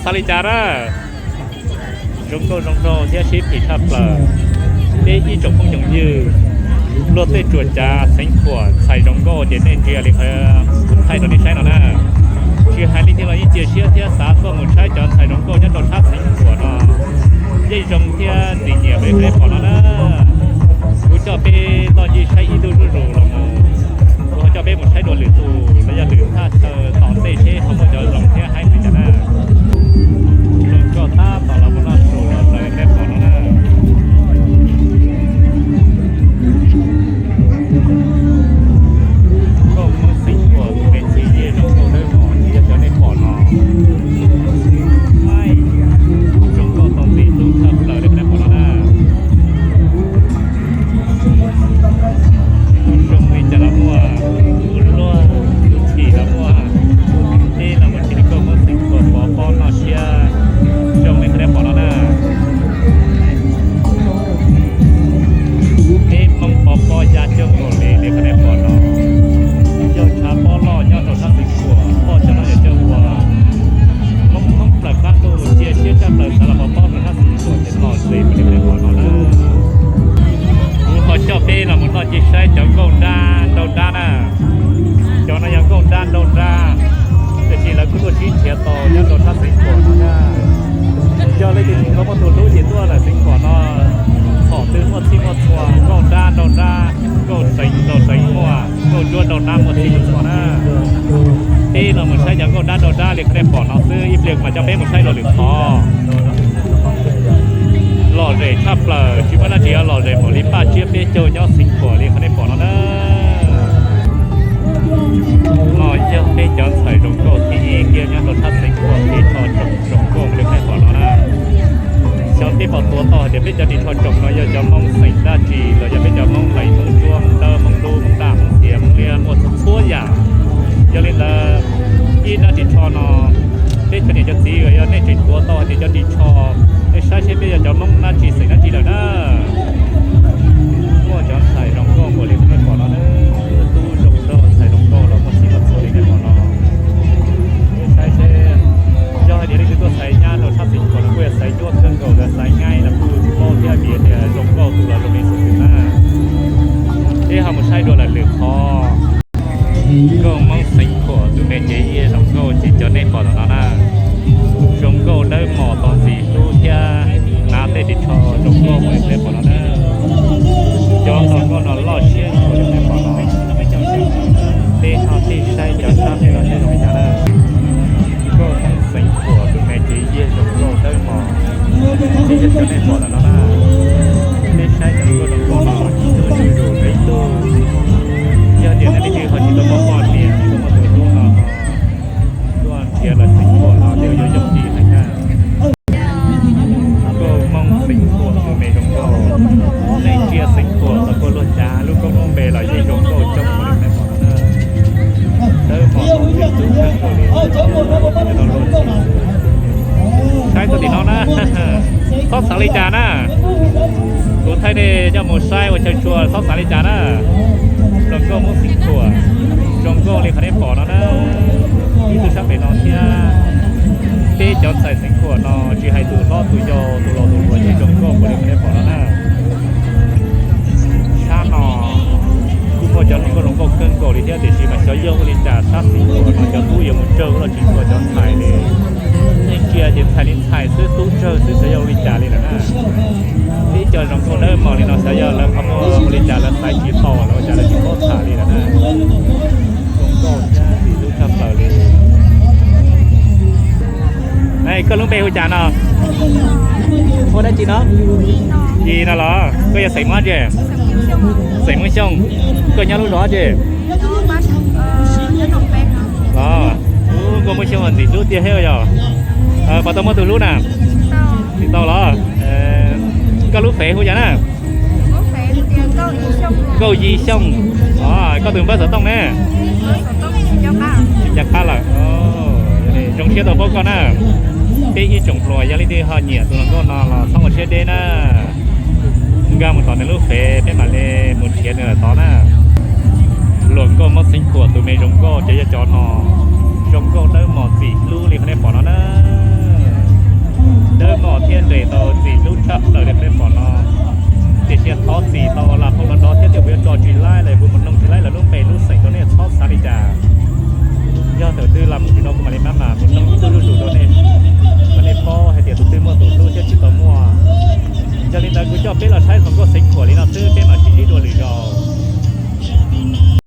Xav li cas na? Zoo nkauj zoo nraug thiab sib phim tshaj plaws. Peb ib tsoom phooj ywg luag tej tsuas cav Xeev Khuam txhais zoo nkauj ces nej ntsia li qhov kuv thaij rau nej saib no na. Tsis hais leej twg los yeej cia siab thiab xav tuaj mus saib cov txhais zoo nkauj nyob rau sab Xeev Khuam no yeej zoo thiab ntxim nyiam li qhov nej pom no na. Kuv coj peb toj ncig saib ib lub zuj zus los mus, kuv ho coj peb mus saib dua lwm tus los yog lwm thaj chaw tom ntej seb ho muaj cov zoo thiab haib li cas na. Zoo nkauj tab tom los mus noj su los raws li nej pom no na. Nkauj Hmoob Xeev Khuam tus me txiv yeej zoo nkauj dawb mos tsis yog cov nej pom no. Zoo nkauj tau ntxim hlub tshaj plaws li nej pom no na. Zoo li cas los muaj, lub luag lub chim los muaj. Ib los mus tsis nkauj Hmoob Xeev Khuam pov pob noj siab zoo li qhov nej pom no na. Peb Hmoob pov pob ya coj nkaus li li qhov nej pom no. Yog tshav pob loj nyob rau sab Xeev Khuam, pob cov no yog coj ua Hmoob thoob plaws qab ntuj cia siab tshaj plaws xav los pov pob rau sab Xeev Khuam ces lom zem li qhov nej pom no na. Kuv ho coj peb los mus noj ncig saib cov nkauj nrab nraug nrab na. Cov no yog nkauj nrab nraug nrab, tiam sis lawv kuj tuaj sib nrhiav tau nyob rau sab Xeev Khuam no na. Yog leej twg tsis tau muaj tus hlub ces tuaj lawm Xeev Khuam no, thaum twg muaj txhij muaj txhua nkauj nrab nraug nrab, nkauj seev nraug seev muaj, nkauj ntsuab nraug nrab muaj txhij muaj txhua na. Peb los mus saib cov nkauj nrab nraug nrab li qhov nej pom no xwb, ib pliag mas coj peb mus saib dua lwm qhov. Lom zem tshaj plaws, tsis muaj dab tsi yuav lom zem npaum li paj tsiab peb caug nyob Xeev Khuam li qhov nej pom no na. No yog peb cov ntxhais zoo nkauj thib ib kiag nyob rau sab Xeev Khuam, peb tso tsoom zoo nkauj li qhov nej pom no na. Xyov peb puas tuav tau hais tias peb cov ris tsho tsoom no yog cov Hmoob xeem dab tsi los yog peb cov Hmoob Lees, Hmoob Ntsuab, Hmoob Dawb, Hmoob Lub, Hmoob Daj, Hmoob Liab, muaj txhua txhua yam. Yog li ntawd, ib dab ris tsho no, peb cov niam cov txiv uas yog nej tseem tuav tau hais tias cov ris tsho, nej saib seb peb yog cov Hmoob dab tsi xeem dab tsi lawm na. Muaj cov ntxhais zoo nkauj npaum li nej pom no na, tub zoo nraug ntxhais zoo nkauj los muaj txhij muaj txhua li nej pom no. Nej saib seb, yog hais tias leej twg tuaj xaiv nyab rau sab Xeev Khuam no kuj yog xaiv cuab kawg nkaus, xaiv nyab los kuj paub thiab vim tias zoo nkauj tus los zoo li xwb na. Peb ho mus saib dua lawm lwm qhov. Nkauj Hmoob Xeev Khuam tus me cev iab zoo nkauj ces cov nej pom tom no na. Zoo nkauj dawb mos tau ntxim hlub thiab hnav tej ris tsho zoo nkauj li nej pom no na. Cov hluas nkauj no loj siab ua li nej pom no. Peb ho tig saib cov sab pem no seb zoo li cas na. Nkauj Hmoob Xeev Khuam tus me cev iab zoo nkauj dawb mos ces yog cov nej pom tom no na. Peb saib cov nkauj zoo nkauj no ib tug zuj zus rau ib tug. Yog tias nej leej twg ho tsis tau muaj poj niam, tsis tau muaj tus hlub no, tuaj nrhiav lawm Xeev Khuam no thiaj yuav yooj yim heev na. Nkauj Hmoob Xeev Khuam tus me zoo nkauj, nej ntsia Xeev Khuam los puag luag cav lub koob lub npe los yeej zoo nkauj coob li nej pom no na. Dawb mos tau ntxim hlub kawg nkaus li. Saib tuaj tim no na, txhob xav li cas na. Kuv thaij nej coj mus saib ua chaw tshua, txhob xav li cas na. Hluas nkauj Hmoob Xeev Khuam zoo nkauj li qhov nej pom no na. Ib tug sab pem no thiab. Peb cov ntxhais Xeev Khuam no tsis hais tus hlob tus yau tus laus tus hluas yeej zoo nkauj npaum li qhov nej pom no na. Sab no kuj muaj cov hluas nkauj zoo nkauj kawg nkaus li thiab, tiam sis mas xyov yog ua li cas sab Xeev Khuam no cov tub yuav mus tsawg los tsis tshua cov ntxhais li. Nej ntsia ces ntxhais li ntxhais xwb, tub tsawg xwb, xyov yog ua li cas li lawm na. Ib co zoo nkauj dawb mos li no xyov yog lawv qhov muag ua li cas lawv xaiv tsis tau los ua cas lawv tsis paub tham li lawm na. Zoo nkauj thiab ntxim hlub tshaj plaws li. Koj lub npe hu cas no? Hu dab tsi no? Yis no los? Koj yog xeem Hmoob dab tsi? Xeem Hmoob Xyooj. Koj nyob lub zos dab tsi? Los, nkauj Hmoob Xyooj ntxim hlub tiag thiab yog. Puas tau muaj tus hlub na? Tsis tau los? Koj lub fev hu cas na? Nkauj Yis Xyooj. Koj tus npawb xov tooj ne? Tsis nco qab lawm. Zoo siab tau paub koj na. Peb ib tsoom hluas yog leej twg ho nyiam tus hluas nkauj no los txhob ua siab deb na. Nkag mus tom nws lub fev peb mam li mus nrhiav nws lawm tod na. Hluas nkauj Hmoob Xeev Khuam tus me zoo nkauj ces yog cov no. Zoo nkauj dawb mos ntxim hlub li qhov nej pom no na. Tawm li peb pom no, tiam sis thov txim tau los phau los nrov thiab tias kuv yuav tso tsis laib los kuv mus noog tsis laib lawv lub npe lub xeem rau nej txhob xav li cas. Yog thaum twg los mus tsis no kuv mam li maj mam mus noog ib tug zuj zus rau nej, kom nej paub hais tias tus twg muaj tus hlub thiab tsis tau muaj. Yog li ntawd kuv coj peb los saib qhov nkauj xeev khuam li no xwb, peb mam sib ntsib dua lwm zaus.